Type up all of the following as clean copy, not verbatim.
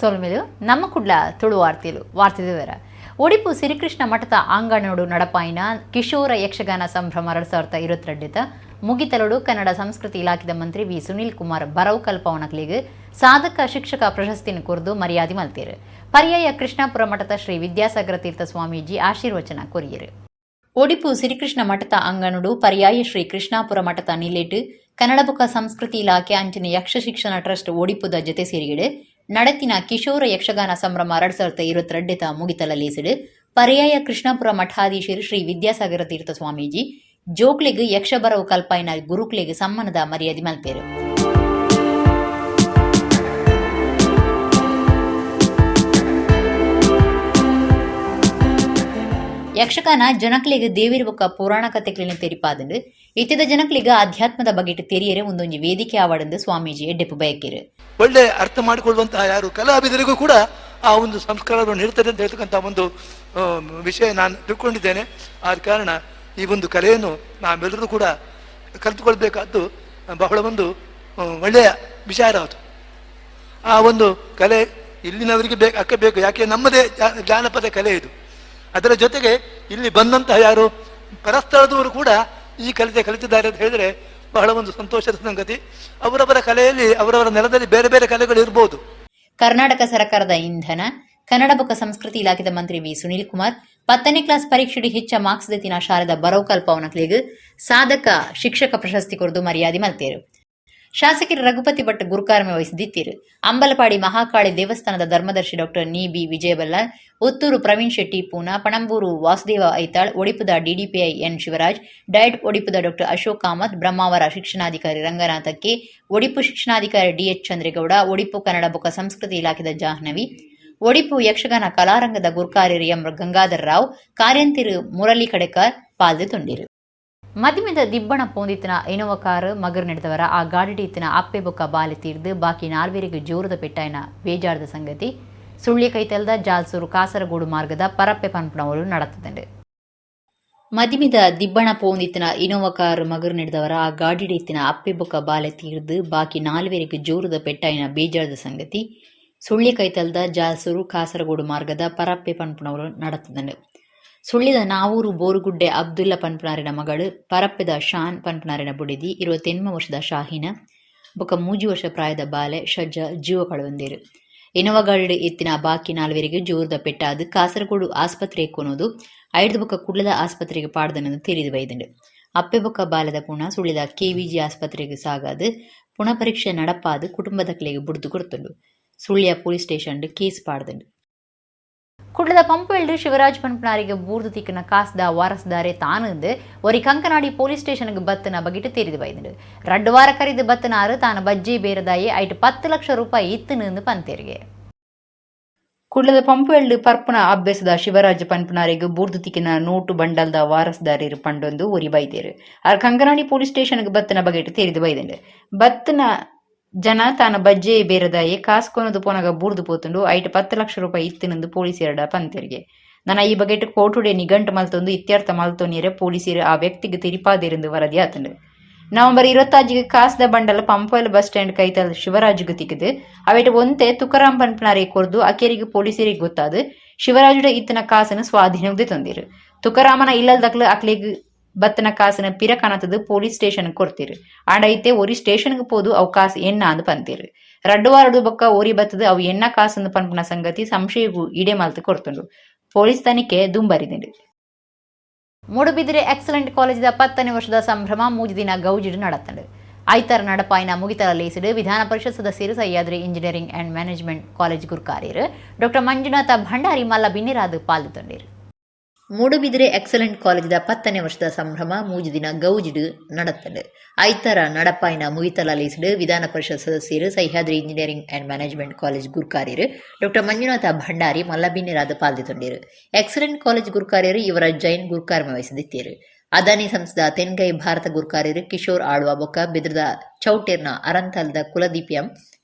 ಸೊಲ್ಮೆಲು. ನಮ್ಮ ಕುಡ್ಲ ತುಳು ವಾರ್ತೆಲು ವಾರ್ತೆ ವಿವರ. ಒಡಿಪು ಸಿರಿಕೃಷ್ಣ ಮಠದ ಆಂಗಣೋಡು ನಡಪಾಯಿನ ಕಿಶೋರ ಯಕ್ಷಗಾನ ಸಂಭ್ರಮ 2022 ಮುಗಿತಲೋಡು ಕನ್ನಡ ಸಂಸ್ಕೃತಿ ಇಲಾಖೆದ ಮಂತ್ರಿ ವಿ ಸುನೀಲ್ ಕುಮಾರ್ ಬರವು ಕಲ್ಪವನಕ್ಲೆಗ್ ಸಾಧಕ ಶಿಕ್ಷಕ ಪ್ರಶಸ್ತಿನ ಕೊರ್ದು ಮರ್ಯಾದೆ ಮಲ್ತೇರು. ಪರ್ಯಾಯ ಕೃಷ್ಣಾಪುರ ಮಠದ ಶ್ರೀ ವಿದ್ಯಾಸಾಗರ ತೀರ್ಥ ಸ್ವಾಮೀಜಿ ಆಶೀರ್ವಚನ ಕೊರಿಯರು. ಒಡಿಪು ಸಿರಿಕೃಷ್ಣ ಮಠದ ಅಂಗಣುಡು ಪರ್ಯಾಯ ಶ್ರೀ ಕೃಷ್ಣಾಪುರ ಮಠದ ನಿಲೆಟ್ ಕನ್ನಡ ಬೊಕ ಸಂಸ್ಕೃತಿ ಇಲಾಖೆ ಅಂಚನೆ ಯಕ್ಷ ಶಿಕ್ಷಣ ಟ್ರಸ್ಟ್ ಒಡಿಪುದ ಜೊತೆ ಸೇರಿಗೆಡು ನಡತಿನ ಕಿಶೋರ ಯಕ್ಷಗಾನ ಸಂಭ್ರಮ 2022 ಮುಗಿತಲ ಲೇಸಿಡು ಪರ್ಯಾಯ ಕೃಷ್ಣಾಪುರ ಮಠಾಧೀಶರು ಶ್ರೀ ವಿದ್ಯಾಸಾಗರ ತೀರ್ಥ ಸ್ವಾಮೀಜಿ ಜೋಕ್ಲೆಗ್ ಯಕ್ಷಬರವು ಕಲ್ಪಾಯಿನ ಗುರುಕ್ಲೆಗ್ ಸಮ್ಮಾನದ ಮರ್ಯಾದೆ ಮಲ್ಪೇರು. ಯಕ್ಷಗಾನ ಜನಕ್ಲೆಗ್ ದೇವಿರ ಬೊಕ್ಕ ಪುರಾಣ ಕತೆಕ್ಲೆನ್ ತೆರಿಪಾದಂಡು. ಇತ್ತೆದ ಜನಕ್ಲೆಗ್ ಆಧ್ಯಾತ್ಮದ ಬಗೆಟ್ ತೆರಿಯರೆ ಒಂದೊಂಜಿ ವೇದಿಕೆ ಆವಡಂದು ಸ್ವಾಮೀಜಿ ಎಡ್ಡೆಪ್ಪು ಬಯಕೆರು. ಒಳ್ಳೆ ಅರ್ಥ ಮಾಡಿಕೊಳ್ಳುವಂತಹ ಯಾರು ಕಲಾವಿದರಿಗೂ ಕೂಡ ಆ ಒಂದು ಸಂಸ್ಕಾರವನ್ನು ಇರ್ತದೆ ಅಂತ ಹೇಳ್ತಕ್ಕಂಥ ಒಂದು ವಿಷಯ ನಾನು ತಿಳ್ಕೊಂಡಿದ್ದೇನೆ. ಆದ ಕಾರಣ ಈ ಒಂದು ಕಲೆಯನ್ನು ನಾವೆಲ್ಲರೂ ಕೂಡ ಕಲಿತುಕೊಳ್ಬೇಕಾದ್ದು ಬಹಳ ಒಂದು ಒಳ್ಳೆಯ ವಿಚಾರ. ಅದು ಆ ಒಂದು ಕಲೆ ಇಲ್ಲಿನವರಿಗೆ ಬೇಕು, ಅಕ್ಕಬೇಕು. ಯಾಕೆ ನಮ್ಮದೇ ಜಾನಪದ ಕಲೆ ಇದು. ಅದರ ಜೊತೆಗೆ ಇಲ್ಲಿ ಬಂದಂತಹ ಯಾರು ಪರಸ್ಥಳದವರು ಕೂಡ ಈ ಕಲಿತೆ ಕಲಿತಿದ್ದಾರೆ ಅಂತ ಹೇಳಿದ್ರೆ ಬಹಳ ಒಂದು ಸಂತೋಷದ ಸಂಗತಿ. ಅವರವರ ಕಲೆಯಲ್ಲಿ, ಅವರವರ ನೆಲದಲ್ಲಿ ಬೇರೆ ಬೇರೆ ಕಲೆಗಳು ಇರ್ಬೋದು. ಕರ್ನಾಟಕ ಸರ್ಕಾರದ ಇಂಧನ, ಕನ್ನಡ ಬೊಕ್ಕ ಸಂಸ್ಕೃತಿ ಇಲಾಖೆದ ಮಂತ್ರಿ ವಿ ಸುನೀಲ್ ಕುಮಾರ್ 10ನೇ ಕ್ಲಾಸ್ ಪರೀಕ್ಷೆಡ್ ಹೆಚ್ಚ ಮಾರ್ಕ್ಸ್ ದೆತ್ತಿನ ಶಾಲೆದ ಬರವು ಕಲ್ಪವನಕ್ಲೆಗ್ ಸಾಧಕ ಶಿಕ್ಷಕ ಪ್ರಶಸ್ತಿ ಕೊರ್ದು ಮರ್ಯಾದೆ ಮಲ್ತೇರು. ಶಾಸಕರು ರಘುಪತಿ ಭಟ್ ಗುರುಕಾರ್ಮೆ ವಹಿಸಿದಿತ್ತೀರು. ಅಂಬಲಪಾಡಿ ಮಹಾಕಾಳಿ ದೇವಸ್ಥಾನದ ಧರ್ಮದರ್ಶಿ ಡಾಕ್ಟರ್ ನಿ ಬಿ ವಿಜಯಬಲ್ಲಾಳ್, ಪುತ್ತೂರು ಪ್ರವೀಣ್ ಶೆಟ್ಟಿ ಪೂನಾ, ಪಣಂಬೂರು ವಾಸುದೇವ ಐತಾಳ್, ಒಡಿಪುದ ಡಿಡಿಪಿಐ ಎನ್ ಶಿವರಾಜ್, ಡಯಟ್ ಒಡಿಪುದ ಡಾಕ್ಟರ್ ಅಶೋಕ್ ಕಾಮತ್, ಬ್ರಹ್ಮಾವರ ಶಿಕ್ಷಣಾಧಿಕಾರಿ ರಂಗನಾಥ ಕೆ, ಒಡಿಪು ಶಿಕ್ಷಣಾಧಿಕಾರಿ ಡಿಎಚ್ ಚಂದ್ರೇಗೌಡ, ಒಡಿಪು ಕನ್ನಡ ಬೊಕ್ಕ ಸಂಸ್ಕೃತಿ ಇಲಾಖೆದ ಜಾಹ್ನವಿ, ಒಡಿಪು ಯಕ್ಷಗಾನ ಕಲಾರಂಗದ ಗುರ್ಕಾರ್ಯರು ಎಂ ಗಂಗಾಧರ ರಾವ್, ಕಾರ್ಯಂತಿರು ಮುರಳಿ ಕಡೆಕಾರ್ ಪಾಲ್ದೆ ತುಂಡಿರು. ಮದಿಮೆದ ದಿಬ್ಬಣ ಪೋಂದಿತ್ತಿನ ಇನೋವಾ ಕಾರು ಮಗರ್ ನಡೆದವರ ಆ ಗಾಡಿಡಿ ಇತ್ತಿನ ಅಪ್ಪೆ ಬೊಕ್ಕ ಬಾಲೆ ತೀರ್ದು ಬಾಕಿ ನಾಲ್ವೆರಿಗೆ ಜೋರದ ಪೆಟ್ಟಾಯಿನ ಬೇಜಾರದ ಸಂಗತಿ ಸುಳ್ಳಿ ಕೈತಲ್ದ ಜಾಲ್ಸೂರು ಕಾಸರಗೋಡು ಮಾರ್ಗದ ಪರಪ್ಪೆ ಪನ್ಪುನವರು ನಡತದಂಡು. ಮದಿಮೆದ ದಿಬ್ಬಣ ಪೋಂದಿತ್ತಿನ ಇನೋವಾ ಕಾರು ಮಗರ್ ನಡೆದವರ ಆ ಗಾಡಿಡಿ ಇತ್ತಿನ ಅಪ್ಪೆ ಬೊಕ್ಕ ಬಾಲೆ ತೀರ್ದು ಬಾಕಿ ನಾಲ್ವೆರಿಗೆ ಜೋರದ ಪೆಟ್ಟಾಯಿನ ಬೇಜಾರದ ಸಂಗತಿ ಸುಳ್ಳಿ ಕೈತಲ್ದ ಜಾಲ್ಸೂರು ಕಾಸರಗೋಡು ಮಾರ್ಗದ ಪರಪ್ಪೆ ಪನ್ಪುನವರು ನಡತದಂಡು. ಸುಳ್ಳಿದ ನಾವೂರು ಬೋರುಗುಡ್ಡೆ ಅಬ್ದುಲ್ಲ ಪನ್ಪುನಾರಿನ ಮಗಳು, ಪರಪ್ಪೆದ ಶಾನ್ ಪನ್ಪುನಾರಿನ ಬುಡಿದಿ 28 ವರ್ಷದ ಶಾಹಿನ ಬೊಕ್ಕ 3 ವರ್ಷ ಪ್ರಾಯದ ಬಾಲೆ ಶಜ್ಜ ಜೀವ ಕಳವೊಂದೆರ್. ಇನೋವಾ ಗಾಡಿಡ್ ಇತ್ತಿನ ಬಾಕಿ ನಾಲ್ವೆರಿಗೆ ಜೋರುದ ಪೆಟ್ಟಾದ್ ಕಾಸರಗೋಡು ಆಸ್ಪತ್ರೆಗ್ ಕೊನೊದು ಐಡ್ದ್ ಬೊಕ್ಕ ಕುಡ್ಲದ ಆಸ್ಪತ್ರೆಗ್ ಪಾಡ್ದೆರ್ ತೆರಿದ್ ಬೈದ್ಂಡ್. ಅಪ್ಪೆ ಬೊಕ್ಕ ಬಾಲೆದ ಪುಣ ಸುಳ್ಳಿದ ಕೆವಿಜಿ ಆಸ್ಪತ್ರೆಗ್ ಸಾಗಾದ್ ಪುಣ ಪರೀಕ್ಷೆ ನಡಪಾದ್ ಕುಟುಂಬದಕ್ಲೆಗ್ ಬುಡ್ದು ಕೊರ್ತುಂಡು. ಸುಳ್ಯ ಪೊಲೀಸ್ ಸ್ಟೇಷನ್ಡ್ ಕೇಸ್ ಪಾಡ್ದ್ಂಡ್. ಕುಡ್ಲದ ಪಂಪ್ವೆಲ್ಡ್ ಶಿವರಾಜ್ ಪನ್ಪುನಾರಿಗೆ ಬೂರ್ದು ತಿಕ್ಕಿನ ಕಾಸ್ದ ವಾರಸ್ದಾರೆ ತಾನುಂದು ಒರಿ ಕಂಕನಾಡಿ ಪೊಲೀಸ್ ಸ್ಟೇಷನ್ಗೆ ಬತ್ತನ ಬಗಿಟ್ಟು ತೆರಿದು ಬೈದುಂಡು. ರಡ್ಡು ವಾರ ಕರಿದು ಬತ್ತನಾರು ತಾನು ಬಜ್ಜಿ ಬೇರದಾಯಿ ಐಟ್ 10 ಲಕ್ಷ ರೂಪಾಯಿ ಇತ್ತುಂದು ಪಂತೇರಿಗೆ. ಕುಡ್ಲದ ಪಂಪ್ವೆಲ್ಡ್ ಪರ್ಪುನ ಅಭ್ಯಾಸದ ಶಿವರಾಜ್ ಪನ್ಪುನಾರಿಗೆ ಬೂರ್ದು ತಿಕ್ಕಿನ ನೋಟು ಬಂಡಲ್ದ ವಾರಸ್ದಾರಿರು ಪಂಡೊಂದು ಒರಿ ಬೈದೇರು. ಆರ್ ಕಂಕನಾಡಿ ಪೊಲೀಸ್ ಸ್ಟೇಷನ್ಗೆ ಬತ್ತನ ಬಗೆಟ್ ತೆರಿದು ಬೈದುಂಡು. ಬತ್ತನ ಜನ ತಾನ ಬಜ್ಜೆ ಬೇರದಾಯೆ, ಕಾಸ್ ಕೊನೊದು ಪೋನಗ ಬೂರ್ದು ಪೋತುಂಡು, ಐಟ್ 10 ಲಕ್ಷ ರೂಪಾಯಿ ಇತ್ತಿನಂದು ಪೊಲೀಸೆರಡ ಪಂತೆರ್ಗೆ. ನನ ಈ ಬಗೆಟ್ ಕೋರ್ಟುಡೆ ನಿಘಂಟು ಮಲ್ತೊಂದು ಇತ್ಯರ್ಥ ಮಲ್ತೊನಿಯರೆ ಪೊಲೀಸೆರ್ ಆ ವ್ಯಕ್ತಿಗ್ ತೆರಿಪಾದೆರಿಂದು ವರದಿ ಆತುಂಡು. ನವೆಂಬರ್ 26ಗ್ ಕಾಸ್ದ ಬಂಡಲ್ ಪಂಪ್ವೆಲ್ ಬಸ್ ಸ್ಟ್ಯಾಂಡ್ ಕೈತಲ್ ಶಿವರಾಜ್ಗ್ ತಿಕ್ಕ್ದ್ ಅವೆಟ್ ಒಂತೆ ತುಕಾರಾಂ ಪನ್ಪುನಾರೆಗ್ ಕೊರ್ದು ಅಕೇರಿಗ್ ಪೊಲೀಸೆರೆಗ್ ಗೊತ್ತಾದ್ ಶಿವರಾಜುಡ ಇತ್ತಿನ ಕಾಸ್ನ್ ಸ್ವಾಧೀನೊಗು ದೆತೊಂದೆರ್. ತುಕಾರಾಮನ ಇಲ್ಲದಕ್ಲು ಅಕ್ಲೆಗ್ ಬತ್ತಿನ ಕಾಸ್ನ್ ಪಿರ ಕನತ್ದ್ ಪೊಲೀಸ್ ಸ್ಟೇಷನ್ ಕೊರ್ತೆರ್. ಆಂಡ ಇತ್ತೆ ಒರಿ ಸ್ಟೇಷನ್ಗ್ ಪೋದು ಅವು ಕಾಸ್ ಎನ್ನ ಅಂದ್ ಪಂತೆರ್. ರಡ್ಡ್ ವಾರೊಡು ಬೊಕ್ಕ ಒರಿ ಬತ್ತ್ದ್ ಅವು ಎನ್ನ ಕಾಸ್ಂದ್ ಪನ್ಪುನ ಸಂಗತಿ ಸಂಶಯೊಗು ಇಡೆ ಮಲ್ತ್ ಕೊರ್ತುಂಡು. ಪೊಲೀಸ್ ತನಿಖೆ ದುಂಬರಿದ್ಂಡ್. ಮೂಡುಬಿದಿರೆ ಎಕ್ಸಲೆಂಟ್ ಕಾಲೇಜಿದ 10ನೇ ವರ್ಷದ ಸಂಭ್ರಮ 3 ದಿನ ಗೌಜಿಡ್ ನಡತ್ಂಡ್. ಐತಾರ ನಡಪಾಯಿನ ಮುಗಿತಲ ಲೇಸಿಡ್ ವಿಧಾನ ಪರಿಷತ್ ಸದಸ್ಯರು, Sahyadri engineering and management college ಗುರ್ಕಾರ್ಯರು ಡಾಕ್ಟರ್ ಮಂಜುನಾಥ ಭಂಡಾರಿ ಮಲ್ಲ ಬಿನ್ನೆರಾದ್ ಪಾಲ್ದೊಂಡೆರ್. ಮೂಡುಬಿದಿರೆ ಎಕ್ಸಲೆಂಟ್ ಕಾಲೇಜಿದ 10ನೇ ವರ್ಷದ ಸಂಭ್ರಮ 3 ದಿನ ಗೌಜಿಡ್ ನಡತ್ಂಡ್. ಐತಾರ ನಡಪಾಯಿನ ಮುಗಿತಲ ಲೇಸಿಡ್ ವಿಧಾನ ಪರಿಷತ್ ಸದಸ್ಯರು, Sahyadri engineering and management college ಗುರ್ಕಾರ್ಯರು ಡಾಕ್ಟರ್ ಮಂಜುನಾಥ ಭಂಡಾರಿ ಮಲ್ಲ ಬಿನ್ನೆರಾದ್ ಪಾಲ್ದೊಂಡೆರ್. ಎಕ್ಸಲೆಂಟ್ ಕಾಲೇಜ್ ಗುರ್ಕಾರ್ಯರು ಯುವರಾಜ್ ಜೈನ್ ಗುರ್ಕಾರ್ಮೆ ವಹಿಸಿದಿತ್ತೇರು. ಅದಾನಿ ಸಂಸ್ಥೆದ ತೆನ್ಕೈ ಭಾರತ ಗುರ್ಕಾರ್ಯರು ಕಿಶೋರ್ ಆಳ್ವ ಬೊಕ್ಕ ಬೆದ್ರದ ಚೌಟೇರ್ನ ಅರಂತಲ್ದ ಕುಲದೀಪ್ ಎಂ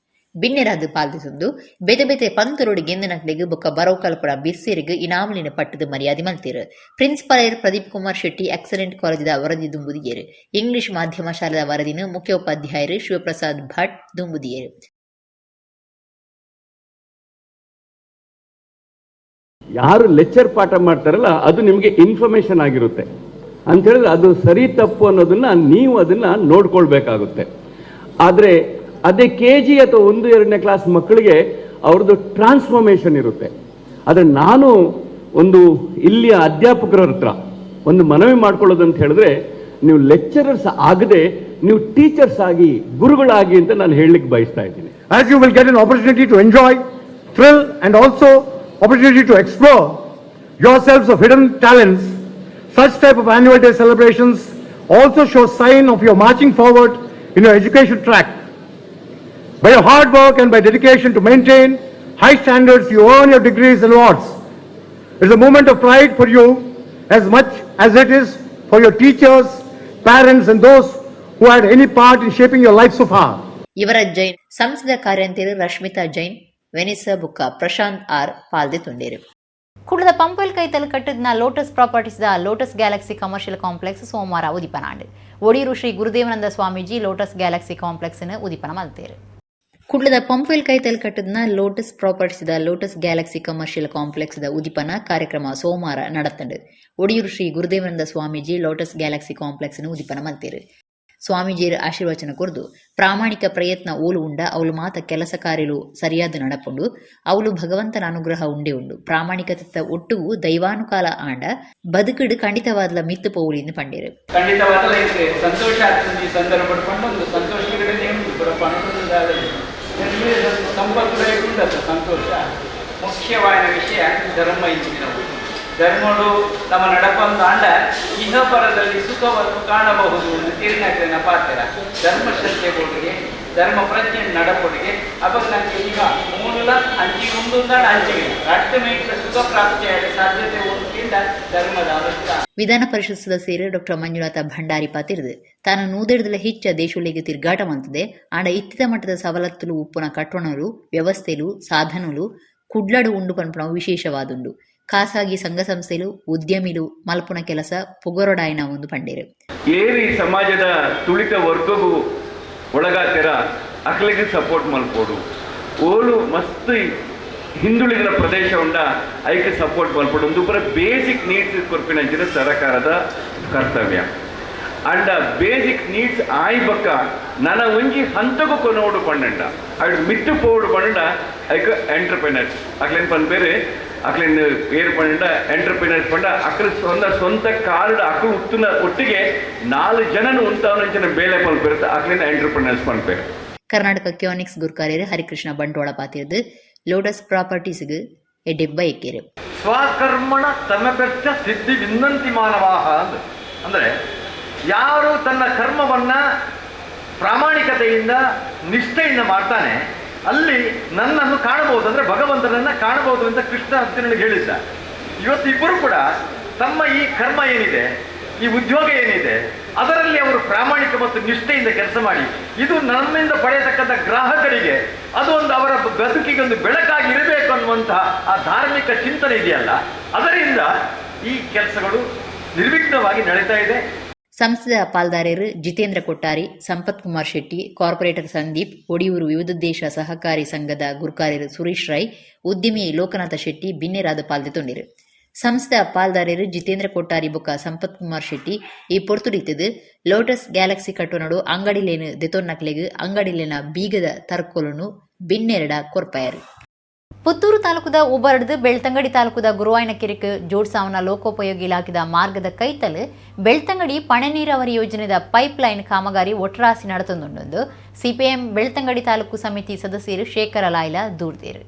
ಬಿನ್ನೆರಾದ್ ಪಾಲ್ದೆತೊಂದು ಬೇತೆ ಬೇತೆ ಪಂತೊಲುಡು ಗೆಂದಿನಕ್ಲೆಗ್ ಬೊಕ್ಕ ಬರವು ಕಲ್ಪುನ ಬಿರ್ಸೆರೆಗ್ ಇನಾಮುಲೆನ್ ಪಟ್ಟುದು ಮರ್ಯಾದೆ ಮಲ್ತೆರ್. ಪ್ರಿನ್ಸಿಪಾಲೆರ್ ಪ್ರದೀಪ್ ಕುಮಾರ್ ಶೆಟ್ಟಿ ಎಕ್ಸಲೆಂಟ್ ಕಾಲೇಜಿದ ವರದಿ ದುಂಬುದಿಯೆರ್. ಇಂಗ್ಲಿಷ್ ಮಾಧ್ಯಮ ಶಾಲೆದ ವರದಿನ್ ಮುಖ್ಯೋಪಾಧ್ಯಾಯೆರ್ ಶಿವಪ್ರಸಾದ್ ಭಟ್ ದುಂಬುದಿಯೆರ್. ಯಾರು ಲೆಕ್ಚರ್ ಪಾಠ ಮಾಡ್ತಾರಲ್ಲ ಅದು ನಿಮಗೆ ಇನ್ಫಾರ್ಮೇಶನ್ ಆಗಿರುತ್ತೆ ಅಂತ ಹೇಳಿದ್ರೆ ಅದು ಸರಿ ತಪ್ಪು ಅನ್ನೋದನ್ನ ನೀವು ಅದನ್ನ ನೋಡ್ಕೊಳ್ಬೇಕಾಗುತ್ತೆ. ಆದರೆ ಅದೇ ಕೆಜಿ ಅಥವಾ 1-2ನೇ ಕ್ಲಾಸ್ ಮಕ್ಕಳಿಗೆ ಅವ್ರದ್ದು ಟ್ರಾನ್ಸ್ಫಾರ್ಮೇಶನ್ ಇರುತ್ತೆ. ಆದರೆ ನಾನು ಒಂದು ಇಲ್ಲಿಯ ಅಧ್ಯಾಪಕರ ಹತ್ರ ಒಂದು ಮನವಿ ಮಾಡ್ಕೊಳ್ಳೋದು ಅಂತ ಹೇಳಿದ್ರೆ, ನೀವು ಲೆಕ್ಚರರ್ಸ್ ಆಗದೆ ನೀವು ಟೀಚರ್ಸ್ ಆಗಿ, ಗುರುಗಳಾಗಿ ಅಂತ ನಾನು ಹೇಳಲಿಕ್ಕೆ ಬಯಸ್ತಾ ಇದ್ದೀನಿ. As you will get an opportunity to enjoy, thrill and also opportunity to explore yourselves of hidden talents, such type of annual day celebrations also show sign of your marching forward in your education track. By your hard work and by dedication to maintain high standards, you earn your degrees and awards. It's a moment of pride for you as much as it is for your teachers, parents and those who had any part in shaping your life so far. Yuvraj Jain, ಸಂಸದ ಕಾರ್ಯಂತೆರು ರಶ್ಮಿತಾ ಜೈನ್, ವೆನಿಸಾ ಬುಕ್ಕ ಪ್ರಶಾಂತ್ ಆರ್ ಪಾಲ್ದೆ ತುಂಡೇರು. ಕುಡ್ಲದ ಪಂಪೆಲ್ ಕೈತಲ್ ಕಟ್ಟದ್ನ Lotus ಪ್ರಾಪರ್ಟೀಸ್ದ Lotus Galaxy commercial complex ಸೋಮವಾರ ಉದಿಪನಾಂಡ್. Odiyur Shri Gurudevananda Swamiji Lotus Galaxy complex ಉದಿಪನ ಮಲ್ತೇರು. ಕುಡ್ಲದ ಪಂಪೆಲ್ ಕೈತಲ್ ಕಟ್ಟದ್ನ ಲೋಟಸ್ ಪ್ರಾಪರ್ಟೀಸ್ದ Lotus Galaxy commercial complex the ಉದಿಪನ ಕಾರ್ಯಕ್ರಮ ಸೋಮವಾರ ನಡತಂಡು. Odiyur Shri Gurudevananda Swamiji Lotus Galaxy complex ಉದಿಪನ ಮಲ್ತೇರು. ಸ್ವಾಮೀಜಿಯರ ಆಶೀರ್ವಚನ ಕೊರ್ದು, ಪ್ರಾಮಾಣಿಕ ಪ್ರಯತ್ನ ಓಲು ಉಂಡ ಅವಳು ಮಾತ ಕೆಲಸ ಕಾರ್ಯಲು ಸರಿಯಾದ ನಡಪುಂಡು, ಅವಳು ಭಗವಂತನ ಅನುಗ್ರಹ ಉಂಡೆ ಉಂಡು, ಪ್ರಾಮಾಣಿಕತೆ ಒಟ್ಟುಗು ದೈವಾನುಕಾಲ ಆಂಡ ಬದುಕುಡು ಖಂಡಿತವಾದ್ಲ ಮಿತ್ತು ಪೋವುಲಿಂದು ಪಂಡೇರು. ಖಂಡಿತವಾದಲ್ಲ ಇದ್ರೆ ಸಂತೋಷ ಆಗ್ತದೆ. ಈ ಸಂದರ್ಭ ಪಡ್ಕೊಂಡು ಒಂದು ಸಂತೋಷ ಉಂಟು ಪುರ ಸಂಪತ್ತು ಉಂಟು ಸಂತೋಷ. ಮುಖ್ಯವಾದ ವಿಷಯ ಧರ್ಮ. ಇಂಚಿನವು ಧರ್ಮಡು ತಮ್ಮ ನಡಪಂದು ಆಂಡ ಇಹಪರದಲ್ಲಿ ಸುಖವನ್ನು ಕಾಣಬಹುದು ತೀರ್ಣಕ್ಕಿನ ಪಾತ್ರ. ಧರ್ಮ ಶ್ರದ್ಧೆ ಕೊಡುಗೆ, ಧರ್ಮ ಪ್ರಜ್ಞೆ ನಡಪೊಡುಗೆ. ಅವಾಗ ನನಗೆ ಈಗ ಮೂಲ ಅಂಚಿಗೆ ಉಂಡು ಅಂಚಿಗೆ ರಟ್ಟು ಮೇಟ್ಲ ಸುಖ ಪ್ರಾಪ್ತಿಯಾಗ ಸಾಧ್ಯತೆ ಉಂಟಿಂದ ಧರ್ಮದ ಅನುಷ್ಠಾನ. ವಿಧಾನ ಪರಿಷತ್ ಸದಸ್ಯರು ಡಾಕ್ಟರ್ ಮಂಜುನಾಥ ಭಂಡಾರಿ ಪಾತಿರ್ದು, ತಾನು ನೂದೆಡ್ದಲ ಹೆಚ್ಚ ದೇಶೊಳಿಗೆ ತಿರ್ಗಾಟ ಮಂತದೆ, ಆಂಡ ಇತ್ತಿತ ಮಟ್ಟದ ಸವಲತ್ತುಲು ಉಪ್ಪುನ ಕಟ್ಟಣಲು, ವ್ಯವಸ್ಥೆಲು, ಸಾಧನಲು ಕುಡ್ಲಡು ಉಂಡು ಪನ್ಪುನವು ವಿಶೇಷವಾದುಂಡು. ಖಾಸಗಿ ಸಂಘ ಸಂಸ್ಥೆಲು, ಉದ್ಯಮಿಲು ಮಲ್ಪುನ ಕೆಲಸ ಪುಗರೊಡಾಯಿನ ಒಂದು ಪಂಡೇರು. ಏರಿ ಸಮಾಜದ ತುಳಿತ ವರ್ಗಗೂ ಒಳಗಾತಿರ ಅಕ್ಲಿಗೆ ಸಪೋರ್ಟ್ ಮಲ್ಪೋಡು. ಓಲು ಮಸ್ತ್ ಹಿಂದುಳಿದ ಪ್ರದೇಶ ಉಂಡ ಐಕ್ ಸಪೋರ್ಟ್ ಮಲ್ಪೋಡು. ಒಂದು ಪೂರ ಬೇಸಿಕ್ ನೀಡ್ಸ್ ಕೊರ್ಪಿನಂಚಿನ ಸರ್ಕಾರದ ಕರ್ತವ್ಯ. ಅಂಡ ಬೇಸಿಕ್ ನೀಡ್ಸ್ ಆಯ್ ಬಕ್ಕ ನನ ಒಂಜಿ ಹಂತಗೂ ಕೊನೋಡು ಪಂಡಂಡ, ಅಡ್ ಮಿತ್ತು ಪೋಡು ಪಂಡ ಐಕ್ ಎಂಟರ್ಪ್ರಿನರ್ಸ್ ಅಕ್ಲೇನ್ ಪನ್ಪೇರು. ಅಕ್ಲೇನ್ ಏರು ಪಂಡ ಎಂಟರ್ಪ್ರಿನರ್ಸ್ ಪಂಡ ಅಕ್ಲು ಸ್ವಂತ ಸ್ವಂತ ಕಾರ್ಡ್ ಅಕ್ಲು ಉತ್ತುನ ಒಟ್ಟಿಗೆ 4 ಜನನು ಉಂತಾವನಂಚಿನ ಬೇಲೆ ಪನ್ಪೇರು, ಅಕ್ಲೇನ್ ಎಂಟರ್ಪ್ರಿನರ್ಸ್ ಪನ್ಪೇರು. ಕರ್ನಾಟಕ ಕ್ಯೋನಿಕ್ಸ್ ಗುರ್ಕಾರ್ಯರು ಹರಿಕೃಷ್ಣ ಬಂಟ್ವಾಳ ಪಾತಿರ್ದು ಲೋಟಸ್ ಪ್ರಾಪರ್ಟೀಸ್ಗೆ ಎಡ್ಡೆಬ್ಬ ಎಕ್ಕೇರು. ಸ್ವಕರ್ಮಣ ತಮಪೆಟ್ಟ ಸಿದ್ಧಿ ವಿನ್ನಂತಿ ಮಾನವಾಹ ಅಂದರೆ ಯಾರು ತನ್ನ ಕರ್ಮವನ್ನ ಪ್ರಾಮಾಣಿಕತೆಯಿಂದ ನಿಷ್ಠೆಯಿಂದ ಮಾಡ್ತಾನೆ ಅಲ್ಲಿ ನನ್ನನ್ನು ಕಾಣಬಹುದು, ಅಂದರೆ ಭಗವಂತನನ್ನು ಕಾಣಬಹುದು ಅಂತ ಕೃಷ್ಣ ಅರ್ಜುನನಿಗೆ ಹೇಳಿದ್ದ. ಇವತ್ತು ಇಬ್ಬರು ಕೂಡ ತಮ್ಮ ಈ ಕರ್ಮ ಏನಿದೆ, ಈ ಉದ್ಯೋಗ ಏನಿದೆ, ಅದರಲ್ಲಿ ಅವರು ಪ್ರಾಮಾಣಿಕ ಮತ್ತು ನಿಷ್ಠೆಯಿಂದ ಕೆಲಸ ಮಾಡಿ ಇದು ನಮ್ಮಿಂದ ಪಡೆಯತಕ್ಕಂಥ ಗ್ರಾಹಕರಿಗೆ ಅದು ಒಂದು ಅವರ ಬದುಕಿಗೆ ಒಂದು ಬೆಳಕಾಗಿ ಇರಬೇಕು ಅನ್ನುವಂತಹ ಆ ಧಾರ್ಮಿಕ ಚಿಂತನೆ ಇದೆಯಲ್ಲ, ಅದರಿಂದ ಈ ಕೆಲಸಗಳು ನಿರ್ವಿಘ್ನವಾಗಿ ನಡೀತಾ ಇದೆ. ಸಂಸ್ಥೆದ ಪಾಲ್ದಾರರು ಜಿತೇಂದ್ರ ಕೊಟ್ಟಾರಿ, ಸಂಪತ್ ಕುಮಾರ್ ಶೆಟ್ಟಿ, ಕಾರ್ಪೊರೇಟರ್ ಸಂದೀಪ್, ಒಡಿಯೂರು ವಿವಿಧೋದ್ದೇಶ ಸಹಕಾರಿ ಸಂಘದ ಗುರ್ಕಾರ್ಯರು ಸುರೇಶ್ ರೈ, ಉದ್ಯಮಿ ಲೋಕನಾಥ ಶೆಟ್ಟಿ ಬಿನ್ನೆರಾದ ಪಾಲ್ದೆ ತೊಂಡಿರು. ಸಂಸ್ಥೆದ ಪಾಲ್ದಾರರು ಜಿತೇಂದ್ರ ಕೊಟ್ಟಾರಿ ಬೊಕ್ಕ ಸಂಪತ್ ಕುಮಾರ್ ಶೆಟ್ಟಿ ಈ ಪೊರ್ತುಡಿತ್ತದು ಲೋಟಸ್ ಗ್ಯಾಲಕ್ಸಿ ಕಟ್ಟುನಡು ಅಂಗಡಿಲೇನು ದೆತೊನ್ನಕ್ಲೆಗ್ ಅಂಗಡಿಲೇನ ಬೀಗದ ತರ್ಕೊಲನು ಬಿನ್ನೆರಡ ಕೊರ್ಪಾಯರು. ಪುತ್ತೂರು ತಾಲೂಕುದ ಉಬರಡ್ದು ಬೆಳ್ತಂಗಡಿ ತಾಲೂಕುದ ಗುರುವಾಯನಕೆರೆಕ್ ಜೋಡ್ಸಾವನ ಲೋಕೋಪಯೋಗಿ ಇಲಾಖೆದ ಮಾರ್ಗದ ಕೈತಲ್ ಬೆಳ್ತಂಗಡಿ ಪಣೆ ನೀರಾವರಿ ಯೋಜನೆದ ಪೈಪ್ ಲೈನ್ ಕಾಮಗಾರಿ ಒಟ್ರಾಸಿ ನಡೆತೊಂದುಂಡು. ಸಿಪಿಎಂ ಬೆಳ್ತಂಗಡಿ ತಾಲೂಕು ಸಮಿತಿ ಸದಸ್ಯರು ಶೇಖರ ಲಾಯ್ಲ ದೂರ್ದೇರು.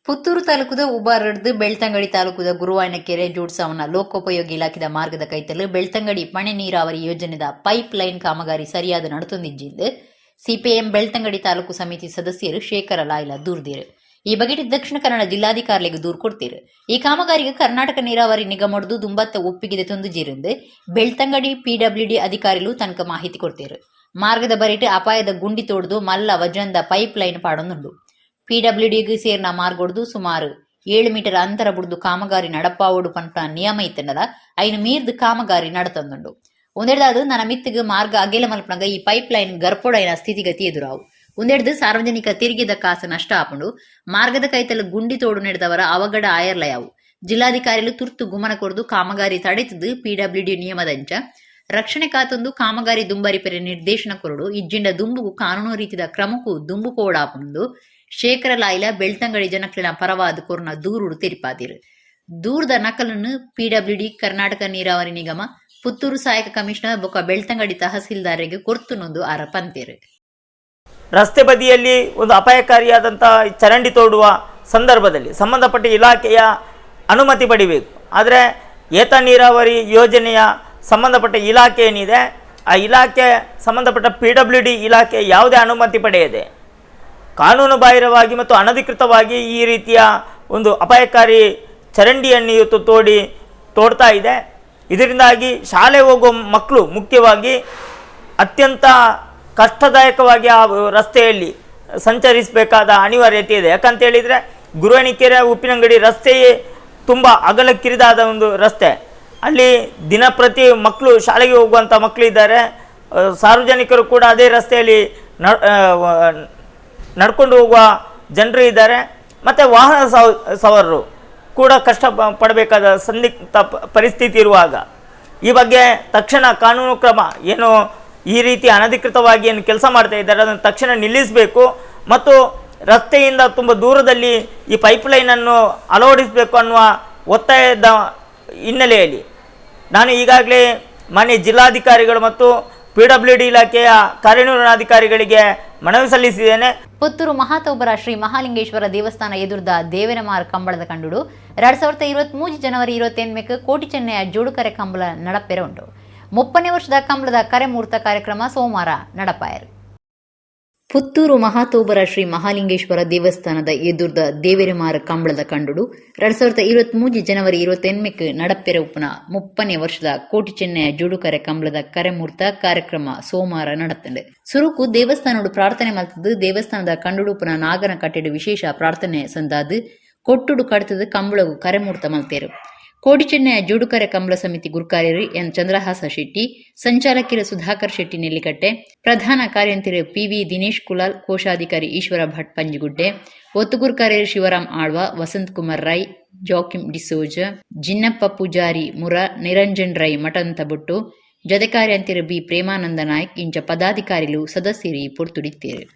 ಪುತ್ತೂರು ತಾಲೂಕುದ ಉಬಾರಡ್ದು ಬೆಳ್ತಂಗಡಿ ತಾಲೂಕುದ ಗುರುವಾಯನಕೆರೆ ಜೋಡ್ಸಾವನ ಲೋಕೋಪಯೋಗಿ ಇಲಾಖೆದ ಮಾರ್ಗದ ಕೈತಲ್ ಬೆಳ್ತಂಗಡಿ ಪಣೆ ನೀರಾವರಿ ಯೋಜನೆದ ಪೈಪ್ ಲೈನ್ ಕಾಮಗಾರಿ ಸರಿಯಾದ ನಡೆತೊಂದಿಜ್ಜಿಂದು ಸಿಪಿಎಂ ಬೆಳ್ತಂಗಡಿ ತಾಲೂಕು ಸಮಿತಿ ಸದಸ್ಯರು ಶೇಖರ ಲಾಯ್ಲ ದೂರ್ದೇರು. ಈ ಬಗ್ಗೆ ದಕ್ಷಿಣ ಕನ್ನಡ ಜಿಲ್ಲಾಧಿಕಾರಿಗಳಿಗೆ ದೂರು ಕೊಡ್ತೀರು. ಈ ಕಾಮಗಾರಿಗೆ ಕರ್ನಾಟಕ ನೀರಾವರಿ ನಿಗಮಡ್ದು ದುಂಬತ್ತ ಒಪ್ಪಿಗೆ ತೊಂದು ಜೀರಿಂದು ಬೆಳ್ತಂಗಡಿ ಪಿಡಬ್ಲ್ಯೂಡಿ ಅಧಿಕಾರಿಗಳು ತನಕ ಮಾಹಿತಿ ಕೊಡ್ತೀರು. ಮಾರ್ಗದ ಬರಿಟ್ ಅಪಾಯದ ಗುಂಡಿ ತೋಡ್ದು ಮಲ್ಲ ವಜನದ ಪೈಪ್ ಲೈನ್ ಪಾಡೊಂದುಂಡು. ಪಿಡಬ್ಲ್ಯೂಡಿಗೆ ಸೇರಿನ ಮಾರ್ಗೊಡ್ದು ಸುಮಾರು 7 ಮೀಟರ್ ಅಂತರ ಬುಡ್ದು ಕಾಮಗಾರಿ ನಡಪಾವೋಡು ಪನ್ಪುನ ನಿಯಮ ಇತ್ತಂಡಲ ಐನು ಮೀರ್ದು ಕಾಮಗಾರಿ ನಡತಂದುಂಡು. ಒಂದೆಡ್ದಾದು ನನ್ನ ಮಿತ್ತಿಗೆ ಮಾರ್ಗ ಅಗೆಲ ಮಲ್ಪನಗ ಈ ಪೈಪ್ ಲೈನ್ ಗರ್ಪೊಡೈನ ಸ್ಥಿತಿಗತಿ ಎದುರಾವು. ಒಂದೆಡ್ದು ಸಾರ್ವಜನಿಕ ತಿರುಗಿದ ಕಾಸು ನಷ್ಟ ಆಪುಂಡು. ಮಾರ್ಗದ ಕೈತಲ್ ಗುಂಡಿ ತೋಡು ನಡೆದವರ ಅವಘಡ ಆಯರ್ಲಯಾವು. ಜಿಲ್ಲಾಧಿಕಾರಿಲು ತುರ್ತು ಗುಮನ ಕೊರ್ದು ಕಾಮಗಾರಿ ತಡೆತದು ಪಿಡಬ್ಲ್ಯೂಡಿ ನಿಯಮದಂಚ ರಕ್ಷಣೆ ಕಾತೊಂದು ಕಾಮಗಾರಿ ದುಂಬರಿ ಪೆರೆ ನಿರ್ದೇಶನ ಕೊರಡು ಇಜ್ಜಿಂಡ ದುಂಬುಗು ಕಾನೂನು ರೀತಿದ ಕ್ರಮಕ್ಕೂ ದುಂಬು ಪೋಡಾಪುಂದು ಶೇಖರ ಲಾಯಿಲ ಬೆಳ್ತಂಗಡಿ ಜನಕ್ಲೆನ ಪರವಾದ ಕೊರ್ನ ದೂರುಡು ತೆರಿಪಾದಿರು. ದೂರದ ನಕಲನ್ನು ಪಿಡಬ್ಲ್ಯೂಡಿ, ಕರ್ನಾಟಕ ನೀರಾವರಿ ನಿಗಮ, ಪುತ್ತೂರು ಸಹಾಯಕ ಕಮಿಷನರ್ ಬೊಕ ಬೆಳ್ತಂಗಡಿ ತಹಸೀಲ್ದಾರಿಗೆ ಕೊರ್ತುನೊಂದು ಆರ ಪಂತೇರು. ರಸ್ತೆ ಬದಿಯಲ್ಲಿ ಒಂದು ಅಪಾಯಕಾರಿಯಾದಂಥ ಚರಂಡಿ ತೋಡುವ ಸಂದರ್ಭದಲ್ಲಿ ಸಂಬಂಧಪಟ್ಟ ಇಲಾಖೆಯ ಅನುಮತಿ ಪಡಿಬೇಕು. ಆದರೆ ಏತ ನೀರಾವರಿ ಯೋಜನೆಯ ಸಂಬಂಧಪಟ್ಟ ಇಲಾಖೆ ಏನಿದೆ ಆ ಇಲಾಖೆ ಸಂಬಂಧಪಟ್ಟ PWD ಇಲಾಖೆ ಯಾವುದೇ ಅನುಮತಿ ಪಡೆಯದೆ ಕಾನೂನು ಬಾಹಿರವಾಗಿ ಮತ್ತು ಅನಧಿಕೃತವಾಗಿ ಈ ರೀತಿಯ ಒಂದು ಅಪಾಯಕಾರಿ ಚರಂಡಿಯನ್ನು ಇವತ್ತು ತೋಡ್ತಾ ಇದೆ. ಇದರಿಂದಾಗಿ ಶಾಲೆ ಹೋಗುವ ಮಕ್ಕಳು ಮುಖ್ಯವಾಗಿ ಅತ್ಯಂತ ಕಷ್ಟದಾಯಕವಾಗಿ ಆ ರಸ್ತೆಯಲ್ಲಿ ಸಂಚರಿಸಬೇಕಾದ ಅನಿವಾರ್ಯತೆ ಇದೆ. ಯಾಕಂತೇಳಿದರೆ ಗುರುವಾಣಿಕೆರೆ ಉಪ್ಪಿನಂಗಡಿ ರಸ್ತೆಯೇ ತುಂಬ ಅಗಲ ಕಿರಿದಾದ ಒಂದು ರಸ್ತೆ. ಅಲ್ಲಿ ದಿನಪ್ರತಿ ಮಕ್ಕಳು ಶಾಲೆಗೆ ಹೋಗುವಂಥ ಮಕ್ಕಳಿದ್ದಾರೆ, ಸಾರ್ವಜನಿಕರು ಕೂಡ ಅದೇ ರಸ್ತೆಯಲ್ಲಿ ನಡ್ಕೊಂಡು ಹೋಗುವ ಜನರು ಇದ್ದಾರೆ, ಮತ್ತು ವಾಹನ ಸವಾರರು ಕೂಡ ಕಷ್ಟ ಪಡಬೇಕಾದ ಸಂದಿಗ್ಧ ಪರಿಸ್ಥಿತಿ ಇರುವಾಗ ಈ ಬಗ್ಗೆ ತಕ್ಷಣ ಕಾನೂನು ಕ್ರಮ ಏನು ಈ ರೀತಿ ಅನಧಿಕೃತವಾಗಿ ಏನು ಕೆಲಸ ಮಾಡ್ತಾ ಇದ್ದಾರೆ ಅದನ್ನು ತಕ್ಷಣ ನಿಲ್ಲಿಸಬೇಕು ಮತ್ತು ರಸ್ತೆಯಿಂದ ತುಂಬ ದೂರದಲ್ಲಿ ಈ ಪೈಪ್ಲೈನನ್ನು ಅಳವಡಿಸಬೇಕು ಅನ್ನುವ ಒತ್ತಾಯದ ಹಿನ್ನೆಲೆಯಲ್ಲಿ ನಾನು ಈಗಾಗಲೇ ಮಾನ್ಯ ಜಿಲ್ಲಾಧಿಕಾರಿಗಳು ಮತ್ತು PWD ಇಲಾಖೆಯ ಕಾರ್ಯನಿರ್ವಹಣಾಧಿಕಾರಿಗಳಿಗೆ ಮನವಿ ಸಲ್ಲಿಸಿದ್ದೇನೆ. ಪುತ್ತೂರು ಮಹಾತೋಬರ ಶ್ರೀ ಮಹಾಲಿಂಗೇಶ್ವರ ದೇವಸ್ಥಾನ ಎದುರ್ದ ದೇವನಮಾರ್ ಕಂಬಳದ ಕಂಡುಡು 2023 ಜನವರಿ 28 ಕೋಟಿ ಚೆನ್ನಯ ಜೋಡುಕರೆ ಕಂಬಳ ನಡಪೆರ ಉಂಟು. 30ನೇ ವರ್ಷದ ಕಂಬಳದ ಕರೆ ಮುಹೂರ್ತ ಕಾರ್ಯಕ್ರಮ ಸೋಮವಾರ ನಡಪಾಯರು. ಪುತ್ತೂರು ಮಹಾತೋಬರ ಶ್ರೀ ಮಹಾಲಿಂಗೇಶ್ವರ ದೇವಸ್ಥಾನದ ಎದುರ್ದ ದೇವೆರೆಮಾರ ಕಂಬಳದ ಕಂಡುಡು 2023 ಜನವರಿ 28 ನಡಪೆರ ಉಪ್ಪುನ 30ನೇ ವರ್ಷದ ಕೋಟಿ ಚೆನ್ನಯ ಜೋಡುಕರೆ ಕಂಬಳದ ಕರೆಮೂರ್ತ ಕಾರ್ಯಕ್ರಮ ಸೋಮವಾರ ನಡತ್ತಂಡು. ಸುರುಕು ದೇವಸ್ಥಾನೋಡು ಪ್ರಾರ್ಥನೆ ಮಲ್ತದ್ದು ದೇವಸ್ಥಾನದ ಕಂಡುಡುಪುನ ನಾಗನ ಕಟ್ಟೆಡು ವಿಶೇಷ ಪ್ರಾರ್ಥನೆ ಸಂದಾದು ಕೊಟ್ಟುಡು ಕಡತದ ಕಂಬಳಗು ಕರೆಮೂರ್ತ ಮಲ್ತೇರು. ಕೋಟಿ ಚೆನ್ನಯ ಜೋಡುಕರೆ ಕಂಬಳ ಸಮಿತಿ ಗುರುಕಾರ್ಯರು ಎನ್ ಚಂದ್ರಹಾಸ ಶೆಟ್ಟಿ, ಸಂಚಾಲಕಿಯರು ಸುಧಾಕರ್ ಶೆಟ್ಟಿ ನೆಲ್ಲಿಕಟ್ಟೆ, ಪ್ರಧಾನ ಕಾರ್ಯಂತಿರು ಪಿವಿ ದಿನೇಶ್ ಕುಲಾಲ್, ಕೋಶಾಧಿಕಾರಿ ಈಶ್ವರ ಭಟ್ ಪಂಜಿಗುಡ್ಡೆ, ಒತ್ತು ಗುರುಕಾರ್ಯರು ಶಿವರಾಮ್ ಆಳ್ವ, ವಸಂತ್ ಕುಮಾರ್ ರೈ, ಜಾಕಿಮ್ ಡಿಸೋಜ, ಜಿನ್ನಪ್ಪ ಪೂಜಾರಿ ಮುರ, ನಿರಂಜನ್ ರೈ ಮಠಂತಬೊಟ್ಟು, ಜೊತೆ ಕಾರ್ಯಂತಿರು ಬಿ ಪ್ರೇಮಾನಂದ ನಾಯ್ಕ್ ಇಂಚ ಪದಾಧಿಕಾರಿಲು ಸದಸ್ಯರು ಪೊರ್ತುಡಿತ್ತೇರು.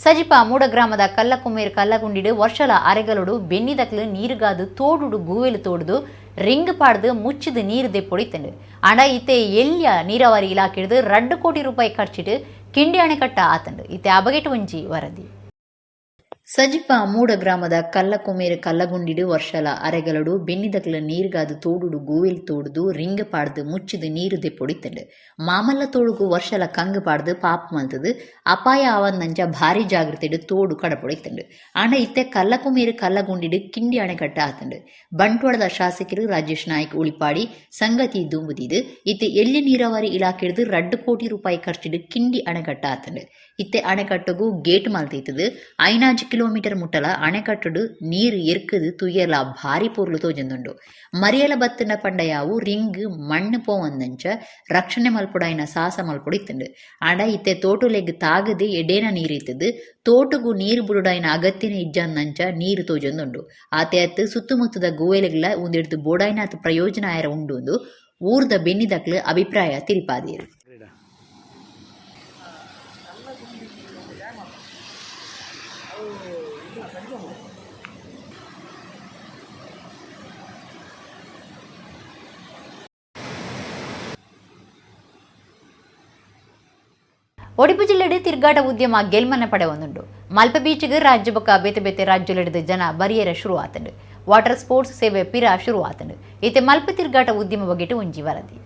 ಸಜಿಪ ಮೂಡಗ್ರಾಮದ ಕಲ್ಲಕುಮೇರ್ ಕಲ್ಲಗುಂಡಿಡು ವರ್ಷಲ ಅರೆಗಲುಡು ಬೆನ್ನಿದಕ್ಲು ನೀರುಗಾದು ತೋಡುಡು ಗೂವೆಲು ತೋಡುದು ರಿಂಗ್ ಪಾಡ್ದು ಮುಚ್ಚಿದು ನೀರು ದೆಪ್ಪೊಡಿತಂಡು. ಆಂಡ ಇತ್ತೆ ಎಲ್ಯ ನೀರಾವರಿ ಇಲಾಖೆಡ್ದು 2 ಕೋಟಿ ರೂಪಾಯಿ ಖರ್ಚಿಟ್ಟು ಕಿಂಡಿ ಅಣೆಕಟ್ಟ ಆತಂಡು. ಇತ್ತೆ ಅಬಗೆಟ್ ಒಂಜಿ ವರದಿ. ಸಜಿಪ ಮೂಡ ಗ್ರಾಮದ ಕಲ್ಲಕುಮೇರು ಕಲ್ಲಗುಂಡಿಡು ವರ್ಷಲ ಅರೆಗಲಡು ಬೆನ್ನಿದಕ್ಲು ನೀರುಗಾದು ತೋಡುಡು ಗೂವೆಲ್ ತೋಡುದು ರಿಂಗ್ ಪಾಡ್ದು ಮುಚ್ಚಿದು ನೀರು ದೆಪ್ಪೊಡಿತಂಡು. ಮಾಮಲ್ಲ ತೋಡುಗು ವರ್ಷಲ ಕಂಗು ಪಾಡ್ದು ಪಾಪ ಮಲ್ತದು ಅಪಾಯ ಆವಂದಂಚ ಭಾರಿ ಜಾಗೃತಿಡು ತೋಡು ಕಡಪೊಡಿತಂಡು. ಆಂಡ ಇತ್ತೆ ಕಲ್ಲಕುಮೇರು ಕಲ್ಲಗುಂಡಿಡು ಕಿಂಡಿ ಅಣೆಕಟ್ಟ ಆತಂಡು. ಬಂಟ್ವಾಳದ ಶಾಸಕರು ರಾಜೇಶ್ ನಾಯ್ಕ್ ಉಳಿಪಾಡಿ ಸಂಗತಿ ದುಂಬುದಿದು ಇತ್ತೆ ಎಲ್ಲಿ ನೀರಾವರಿ ಇಲಾಖೆಡ್ದು 2 ಕೋಟಿ ರೂಪಾಯಿ ಖರ್ಚಿಡು ಕಿಂಡಿ ಅಣೆಕಟ್ಟ ಆತಂಡು. ಇತ್ತೆ ಅಣೆಕಟ್ಟುಗು ಗೇಟ್ ಮಲ್ತೈತದು 5 ಕಿಲೋಮೀಟರ್ ಮುಟ್ಟಲ ಅಣೆಕಟ್ಟುಡು ನೀರು ಎರ್ಕದು ತುಯ್ಯಲ ಭಾರಿ ಪೊರ್ಲು ತೋಜೊಂದುಂಡು. ಮರಿಯಲ ಬತ್ತನ ಪಂಡಯಾವು ರಿಂಗ್ ಮಣ್ಣು ಪೋವಂದಂಚ ರಕ್ಷಣೆ ಮಲ್ಪುಡಾಯಿನ ಸಾಹಸ ಮಲ್ಪುಡಿತ್ತುಂಡು. ಆಂಡ ಇತ್ತೆ ತೋಟುಲೆಗ್ ತಾಗದೆ ಎಡೇನ ನೀರಿತ್ತದು ತೋಟಗು ನೀರು ಬುಡುಡಾಯಿನ ಅಗತ್ಯನ ಇಜ್ಜಂದಂಚ ನೀರು ತೋಜೊಂದುಂಡು. ಆತೆ ಅತ್ತು ಸುತ್ತಮುತ್ತದ ಗೋವೆಲೆಗ್ಲ ಒಂದೆಡ್ದು ಬೋಡಾಯಿನಾತ್ ಪ್ರಯೋಜನ ಆಯರ ಉಂಡು ಊರ್ದ ಬೆನ್ನಿದಕ್ಲು ಅಭಿಪ್ರಾಯ ತಿರಿಪಾದಿರು. ಒಡಿಪು ಜಿಲ್ಲೆಡ್ ತಿರ್ಗಾಟ ಉದ್ಯಮ ಗೆಲ್ಮನ ಪಡೆವೊಂದುಂಡು. ಮಲ್ಪೆ ಬೀಚ್ಗ್ ರಾಜ್ಯ ಬೊಕ್ಕ ಬೇತೆ ಬೇತೆ ರಾಜ್ಯಲೆಡ್ದ್ ಜನ ಬರಿಯರ ಶುರು ಆತಂಡು. ವಾಟರ್ ಸ್ಪೋರ್ಟ್ಸ್ ಸೇವೆ ಪಿರ ಶುರು ಆತಂಡು. ಇತ್ತೆ ಮಲ್ಪೆ ತಿರ್ಗಾಟ ಉದ್ಯಮ ಬಗೆಟ್ ಒಂಜಿ ವರದಿ.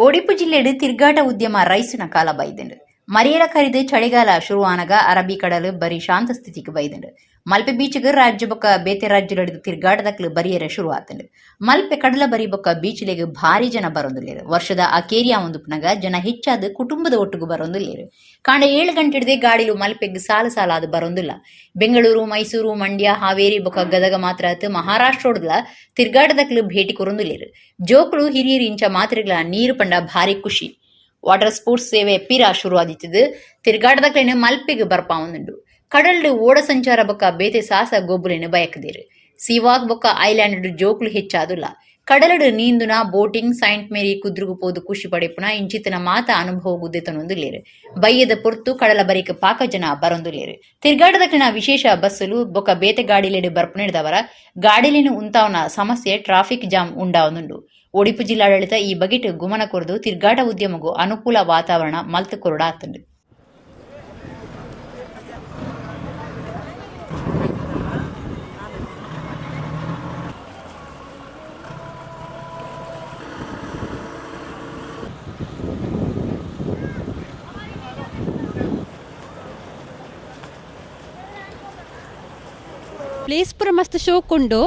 ಒಡಿಪು ಜಿಲ್ಲೆಡ್ ತಿರ್ಗಾಟ ಉದ್ಯಮ ರೈಸುನ ಕಾಲ ಬೈದುಂಡು. ಮರಿಯಲ ಕರಿದು ಚಳಿಗಾಲ ಶುರುವಾನಗ ಅರಬ್ಬಿ ಕಡಲು ಬರಿ ಶಾಂತ ಸ್ಥಿತಿಗೆ ಬೈದುಂಡು. ಮಲ್ಪೆ ಬೀಚ್ಗ್ ರಾಜ್ಯ ಬೊಕ್ಕ ಬೇತೆ ರಾಜ್ಯಲೆಡ್ದ್ ತಿರ್ಗಾಟದಕ್ಲು ಬರಿಯರ ಶುರು ಆತಂಡು. ಮಲ್ಪೆ ಕಡಲ ಬರಿ ಬೊಕ್ಕ ಬೀಚ್ಲೆಗ್ ಭಾರಿ ಜನ ಬರೊಂದುಲ್ಲೆರ್. ವರ್ಷದ ಅಕೇರಿಯಾ ಒಂದುಪುನಗ ಜನ ಹೆಚ್ಚಾದ್ ಕುಟುಂಬದ ಒಟ್ಟುಗು ಬರೊಂದುಲ್ಲೆರ್. ಕಾಂಡೆ 7 ಗಂಟೆಡ್ದೆ ಗಾಡಿಲು ಮಲ್ಪೆಗ್ ಸಾಲು ಸಾಲಾದ್ ಬರೊಂದುಲ್ಲ. ಬೆಂಗಳೂರು, ಮೈಸೂರು, ಮಂಡ್ಯ, ಹಾವೇರಿ ಬೊಕ್ಕ ಗದಗ ಮಾತ್ರ ಆತ್ ಮಹಾರಾಷ್ಟ್ರೋಡ್ಲ ತಿರ್ಗಾಟದಕ್ಲು ಭೇಟಿ ಕೊರೊಂದುಲ್ಲೆರ್. ಜೋಕುಲು ಹಿರಿಯರು ಇಂಚ ಮಾತ್ರೆಗಳ ನೀರು ಪಂಡ ಭಾರಿ ಖುಷಿ. ವಾಟರ್ ಸ್ಪೋರ್ಟ್ಸ್ ಸೇವೆ ಪಿರ ಶುರು ಆದಿತ್ತದು. ತಿರ್ಗಾಟದಕ್ಲೆನ್ ಮಲ್ಪೆಗ್ ಬರ್ಪಾವೊಂದುಂಡು. ಕಡಲ್ಡ್ ಓಡ ಸಂಚಾರ ಬೊಕ್ಕ ಬೇತೆ ಸಾಸ ಗೊಬ್ಬುಲೆನ್ ಬಯಕುದೆರ್. ಸೀವಾಕ್ ಬೊಕ್ಕ ಐಲ್ಯಾಂಡ್ ಜೋಕ್ಲು ಹೆಚ್ಚಾದುಲ್ಲ. ಕಡಲಡು ನೀಂದುನ, ಬೋಟಿಂಗ್, ಸೈಂಟ್ ಮೇರಿ ಕುದ್ರುಗು ಪೋದು ಖುಷಿ ಪಡೆಪುನ ಇಂಚಿತ್ತಿನ ಮಾತ ಅನುಭವೊಗು ದೆತೊನೊಂದುಲ್ಲೆರ್. ಬಯ್ಯದ ಪೊರ್ತು ಕಡಲ ಬರಿಕ್ ಪಾಕ ಜನ ಬರೊಂದುಲ್ಲೆರ್. ತಿರ್ಗಾಟದಕ್ಲೆನ ವಿಶೇಷ ಬಸ್ಸುಲು ಬೊಕ್ಕ ಬೇತೆ ಗಾಡಿಲೆಡ್ ಬರ್ಪುನೆಡ್ದಾವರ ಗಾಡಿಲೆನ್ ಉಂತಾವುನ ಸಮಸ್ಯೆ ಟ್ರಾಫಿಕ್ ಜಾಮ್ ಉಂಡಾವೊಂದುಂಡು. ಒಡಿಪು ಜಿಲ್ಲಾಡಳಿತ ಈ ಬಗೆಟ್ ಗುಮನ ಕೊರ್ದು ತಿರ್ಗಾಟ ಉದ್ಯಮಗ್ ಅನುಕೂಲ ವಾತಾವರಣ ಮಲ್ತ್ ಕೊರೊಡಾತ್ಂಡ್. ಪ್ಲೇಸ್ ಪೂರ ಮಸ್ತ್ ಶೋಕ್ ಉಂಡು.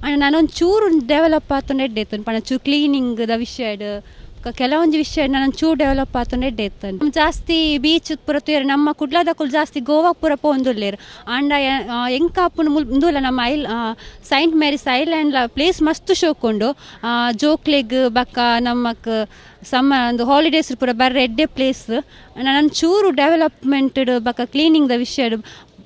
ಅಂಡ ನಾನೊಂದು ಚೂರು ಡೆವಲಪ್ ಆತೊಂದು ಎಡ್ಡೆ ಇತ್ತುಂಡು. ಪಂಡ ಚೂರು ಕ್ಲೀನಿಂಗ್ ದ ವಿಷಯಡ್ ಕೆಲವೊಂಜಿ ವಿಷಯ ನಾನೊಂದು ಚೂರು ಡೆವಲಪ್ ಆತೊಂದು ಎಡ್ಡೆ ಇತ್ತುಂಡು. ಜಾಸ್ತಿ ಬೀಚ್ ಪೂರ ತೂಯೆರ್, ನಮ್ಮ ಕುಡ್ಲದಕುಲು ಜಾಸ್ತಿ ಗೋವಾ ಪೂರ ಪೋವೊಂದುಲ್ಲೆರ್. ಆಂಡ ಎಂಕಾಪುನ ಉಂದುಲ ನಮ್ಮ ಸೈಂಟ್ ಮೇರಿಸ್ ಐಲ್ಯಾಂಡ್ ಪ್ಲೇಸ್ ಮಸ್ತ್ ಶೋಕ್ ಉಂಡು. ಜೋಕ್ಲೆಗ್ ಬೊಕ್ಕ ನಮ್ಮಕ್ ಸಮ್ಮ ಒಂದು ಹಾಲಿಡೇಸ್ ಪೂರ ಬರ್ರೆ ಎಡ್ಡೆ ಪ್ಲೇಸ್. ನಾನೊಂದು ಚೂರು ಡೆವಲಪ್ಮೆಂಟ್ ಬೊಕ್ಕ ಕ್ಲೀನಿಂಗ್ ದ ವಿಷಯಡ್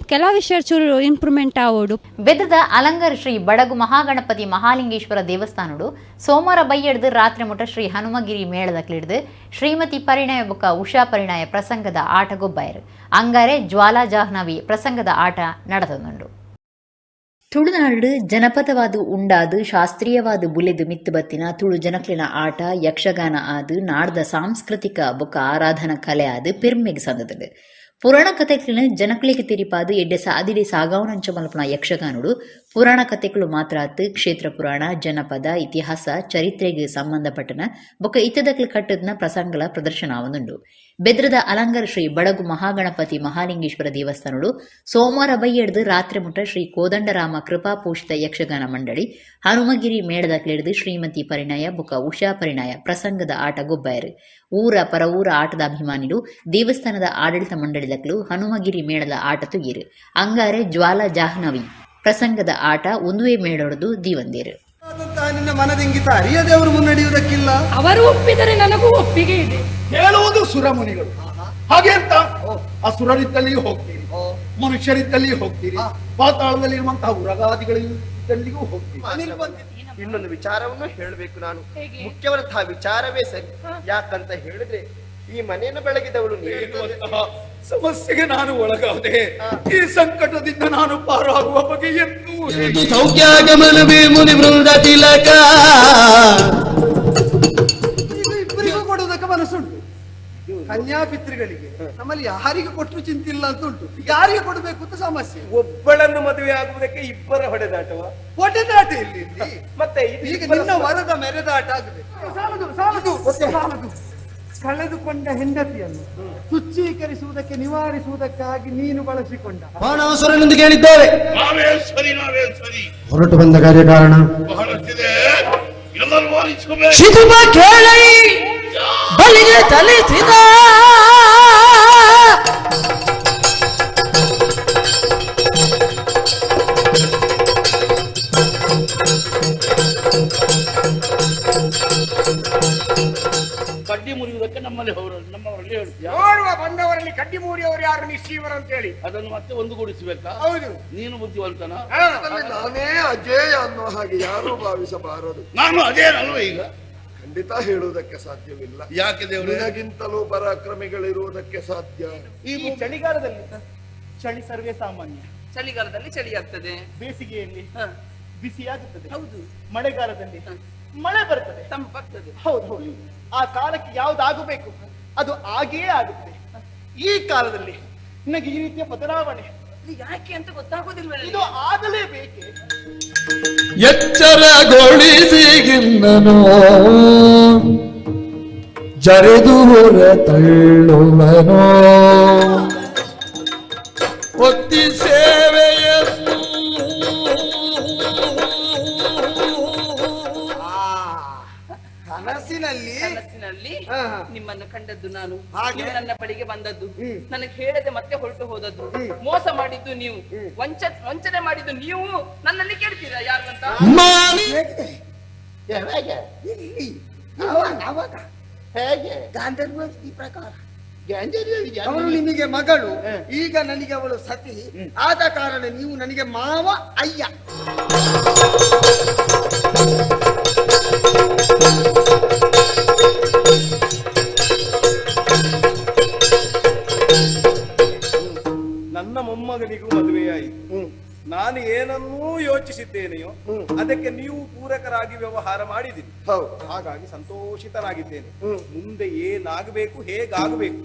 ಕೆಲ ವಿಷಯ ಚೂರು ಇಂಪ್ರೂವ್ಮೆಂಟ್ ಆವೊಡು. ಬೆದ್ರದ ಅಲಂಗರ್ ಶ್ರೀ ಬಡಗು ಮಹಾಗಣಪತಿ ಮಹಾಲಿಂಗೇಶ್ವರ ದೇವಸ್ಥಾನಡು ಸೋಮವಾರ ಬಯ್ಯಡ್ದು ರಾತ್ರಿ ಮುಟ ಶ್ರೀ ಹನುಮಗಿರಿ ಮೇಳದಕ್ಲಿಡ್ದು ಶ್ರೀಮತಿ ಪರಿಣಯ ಬೊಕ್ಕ ಉಷಾ ಪರಿಣಯ ಪ್ರಸಂಗದ ಆಟ ಗೊಬ್ಬಾಯರು. ಅಂಗಾರೆ ಜ್ವಾಲಾ ಜಾಹ್ನವಿ ಪ್ರಸಂಗದ ಆಟ ನಡೆದನುಂಡು. ತುಳುನಾಡು ಜನಪದವಾದ ಉಂಡಾದು ಶಾಸ್ತ್ರೀಯವಾದ ಬುಲೆದು ಮಿತ್ತು ಬತ್ತಿನ ತುಳು ಜನಕ್ಲಿನ ಆಟ ಯಕ್ಷಗಾನ ಆದು ನಾಡ್ದ ಸಾಂಸ್ಕೃತಿಕ ಬೊಕ್ಕ ಆರಾಧನಾ ಕಲೆ ಆದು ಪೆರ್ಮೆಗ್ ಸಂದದುಂಡು. ಪುರಾಣ ಕಥೆಕ್ಲಿನ ಜನಕ್ಲಿಗೆ ತಿರಿಪಾದು ಎಡ್ಡೆ ಸಾದಿಡೆ ಸಾಗಾವನಂಚ ಮಲ್ಪುನ ಯಕ್ಷಗಾನಡು ಪುರಾಣ ಕಥೆಗಳು ಮಾತ್ರ ಆತು ಕ್ಷೇತ್ರ ಪುರಾಣ, ಜನಪದ, ಇತಿಹಾಸ, ಚರಿತ್ರೆಗೆ ಸಂಬಂಧಪಟ್ಟನ ಬೊಕ್ಕ ಇತ್ತದಕ್ಲು ಕಟ್ಟದ್ನ ಪ್ರಸಂಗಲ ಪ್ರದರ್ಶನ ಆವೊಂದುಂಡು. ಬೆದ್ರದ ಅಲಂಗರ್ ಶ್ರೀ ಬಡಗು ಮಹಾಗಣಪತಿ ಮಹಾಲಿಂಗೇಶ್ವರ ದೇವಸ್ಥಾನಡು ಸೋಮವಾರ ಬಯ್ಯಡ್ದು ರಾತ್ರಿ ಮುಟ ಶ್ರೀ ಕೋದಂಡರಾಮ ಕೃಪಾ ಪೋಷಿತ ಯಕ್ಷಗಾನ ಮಂಡಳಿ ಹನುಮಗಿರಿ ಮೇಳದಕ್ಲೆಡ್ದು ಶ್ರೀಮತಿ ಪರಿಣಯ ಬೊಕ್ಕ ಉಷಾ ಪರಿಣಯ ಪ್ರಸಂಗದ ಆಟ ಗೊಬ್ಬಾಯರು. ಊರ ಪರವೂರ ಆಟದ ಅಭಿಮಾನಿಲು ದೇವಸ್ಥಾನದ ಆಡಳಿತ ಮಂಡಳಿದಕ್ಲು ಹನುಮಗಿರಿ ಮೇಳದ ಆಟ ತುಗಿರು. ಅಂಗಾರೆ ಜ್ವಾಲಾ ಜಾಹ್ನವಿ ಪ್ರಸಂಗದ ಆಟ ಒಂದುವೇ ಮೇಳೊಡದು ದೀವಂದೇರು. ನಿನ್ನ ಮನದಿಂಗಿತ ಅರಿಯದೇವರು ಮುನ್ನಡೆಯುವುದಕ್ಕಿಲ್ಲ. ಅವರು ಒಪ್ಪಿದರೆ ನನಗೂ ಒಪ್ಪಿಗೆ ಇದೆ ಹೇಳುವುದು ಸುರಮುನಿಗಳು. ಹಾಗೆ ಅಂತ ಅಸುರರಿದ್ದಲ್ಲಿಯೂ ಹೋಗ್ತೀರಿ, ಮನುಷ್ಯರಿದ್ದಲ್ಲಿಯೂ ಹೋಗ್ತೀರಿ, ಪಾತಾಳದಲ್ಲಿ ಇರುವಂತಹ ಉರಗಾದಿಗಳಿದ್ದಲ್ಲಿಯೂ ಹೋಗ್ತೀರಿ. ಇನ್ನೊಂದು ವಿಚಾರವನ್ನು ಹೇಳಬೇಕು ನಾನು, ಮುಖ್ಯವಾದಂತಹ ವಿಚಾರವೇ ಸರಿ. ಯಾಕಂತ ಹೇಳಿದ್ರೆ ಈ ಮನೆಯನ್ನು ಬೆಳಗಿದವಳು ಸಮಸ್ಯೆಗೆ ನಾನು ಒಳಗಾದೆ, ಈ ಸಂಕಟದಿಂದ ನಾನು ಪಾರಾಗುವ ಬಗೆಯನ್ನು ಸೌಖ್ಯಾಗಮನವೇ ಮುನಿ ವೃಂದ ತಿಲಕ. ಇಬ್ಬರಿಗೂ ಕೊಡುವುದಕ್ಕೆ ಮನಸ್ಸುಂಟು. ಕನ್ಯಾಪಿತೃಗಳಿಗೆ ನಮ್ಮಲ್ಲಿ ಯಾರಿಗೆ ಕೊಟ್ಟರು ಚಿಂತಿಲ್ಲ ಅಂತ ಉಂಟು, ಯಾರಿಗೆ ಕೊಡಬೇಕು ಅಂತ ಸಮಸ್ಯೆ. ಒಬ್ಬಳನ್ನು ಮದುವೆ ಆಗುವುದಕ್ಕೆ ಇಬ್ಬರ ಹೊಡೆದಾಟವ? ಹೊಡೆದಾಟ ಇಲ್ಲಿ ಮತ್ತೆ ಈಗ ನಿನ್ನ ವರದ ಮೆರೆದಾಟ ಆಗಬೇಕು. ಸಾಲದು ಸಾಲದು ಸಾಲದು. ಕಳೆದುಕೊಂಡ ಹೆಂಡತಿಯನ್ನು ತುಚ್ಛೀಕರಿಸುವುದಕ್ಕೆ ನಿವಾರಿಸುವುದಕ್ಕಾಗಿ ನೀನು ಬಳಸಿಕೊಂಡ ಬಾಣಾಸುರನೆಂದು ಕೇಳಿದ್ದೇವೆ. ನಾವೇ ಸರಿ, ನಾವೇ ಸರಿ. ಹೊರಟು ಬಂದ ಕಾರ್ಯಕಾರಣ ಬಹಳಷ್ಟಿದೆ, ಎಲ್ಲರೂ ವಾದಿಸಬೇಕು. ಶಿಶುಪ ಕೇಳೈ ಬಲಿಗೆ ಚಲಿಸಿದ ಕಡ್ಡಿ ಮುರಿಯುವುದಕ್ಕೆ ನಮ್ಮಲ್ಲಿ ನಮ್ಮವರಲ್ಲಿ ಹೇಳ್ತೀಯ. ನೋಡುವ ಬಂದವರಲ್ಲಿ ಕಡ್ಡಿ ಮುರಿಯವರು ಯಾರು ನಿಶ್ಚೀವರು ಅಂತ ಹೇಳಿ ಅದನ್ನು ಮತ್ತೆ ಒಂದುಗೂಡಿಸಬೇಕಾ? ಹೌದು. ನೀನು ಬುದ್ಧಿವಂತನ? ನಾನೇ ಅಜೇಯ ಅನ್ನೋ ಹಾಗೆ ಯಾರೂ ಭಾವಿಸಬಾರದು. ನಾನು ಅಜೇಯನಲ್ವ? ಈಗ ಖಂಡಿತ ಹೇಳುವುದಕ್ಕೆ ಸಾಧ್ಯವಿಲ್ಲ. ಯಾಕೆ ದೇವರೇ? ನಿನಗಿಂತಲೂ ಪರಾಕ್ರಮಿಗಳಿರುವುದಕ್ಕೆ ಸಾಧ್ಯ. ಈ ಚಳಿಗಾಲದಲ್ಲಿ ಚಳಿ ಸರ್ವೇ ಸಾಮಾನ್ಯ. ಚಳಿಗಾಲದಲ್ಲಿ ಚಳಿ ಆಗ್ತದೆ, ಬೇಸಿಗೆಯಲ್ಲಿ ಬಿಸಿಯಾಗುತ್ತದೆ, ಹೌದು. ಮಳೆಗಾಲದಲ್ಲಿ ಮಳೆ ಬರ್ತದೆ, ತಂಪಾಗ್ತದೆ, ಹೌದು ಹೌದು. ಆ ಕಾಲಕ್ಕೆ ಯಾವ್ದಾಗಬೇಕು ಅದು ಆಗಿಯೇ ಆಗುತ್ತೆ. ಈ ಕಾಲದಲ್ಲಿ ನನಗೆ ಈ ರೀತಿಯ ಬದಲಾವಣೆ ಯಾಕೆ ಅಂತ ಗೊತ್ತಾಗೋದಿಲ್ಲ. ಇದು ಆಗಲೇಬೇಕೆ? ಎಚ್ಚರಗೊಳಿಸಿಗಿನ್ನನು ಜರೆದು ಹೊರ ತಳ್ಳುವನು ಒತ್ತಿ ಸೇವೆಯನ್ನು ಕನಸಿನಲ್ಲಿ ಕನಸಿನಲ್ಲಿ ನಿಮ್ಮನ್ನು ಕಂಡದ್ದು ನಾನು, ನೀವು ನನ್ನ ಬಳಿಗೆ ಬಂದದ್ದು, ನನಗೆ ಹೇಳದೆ ಮತ್ತೆ ಹೊರಟು ಹೋದದ್ದು, ಮೋಸ ಮಾಡಿದ್ದು ನೀವು, ವಂಚನೆ ಮಾಡಿದ್ದು ನೀವು. ನನ್ನಲ್ಲಿ ಕೇಳ್ತೀರಾ ಯಾರು ಅಂತ? ಹೇಗೆ? ಗಾಂಧರ್ವ ವಿಧಿ ಪ್ರಕಾರ. ಗಾಂಧರ್ವ ವಿಧಿ ಅಂದ್ರೆ ಅವಳು ನಿಮಗೆ ಮಗಳು, ಈಗ ನನಗೆ ಅವಳು ಸತಿ. ಆದ ಕಾರಣ ನೀವು ನನಗೆ ಮಾವ ಅಯ್ಯ. ನನ್ನ ಮೊಮ್ಮಗನಿಗೂ ಮದುವೆಯಾಯಿತು. ನಾನು ಏನನ್ನೂ ಯೋಚಿಸಿದ್ದೇನೆಯೋ ಅದಕ್ಕೆ ನೀವು ಪೂರಕರಾಗಿ ವ್ಯವಹಾರ ಮಾಡಿದಿರಿ. ಹಾಗಾಗಿ ಸಂತೋಷಿತನಾಗಿದ್ದೇನೆ. ಮುಂದೆ ಏನಾಗಬೇಕು, ಹೇಗಾಗಬೇಕು,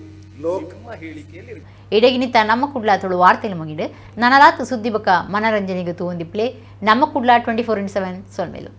ನಿಮ್ಮ ಹೇಳಿಕೆಯಲ್ಲಿ ಇರಬೇಕು. ಇಡಗಿನಿತ ನಮ್ಮ ಕುಡ್ಲ ತುಳು ವಾರ್ತೆಲು ಮುಗಿಡು ನನಲಾತ್ ಸುದ್ದಿ ಬೊಕ ಮನರಂಜನೆಗೆ ತೂವೊಂದಿಪ್ಲೆ ನಮ್ಮ ಕುಡ್ಲ 24x7 ಸೊಲ್ಮೆಲು.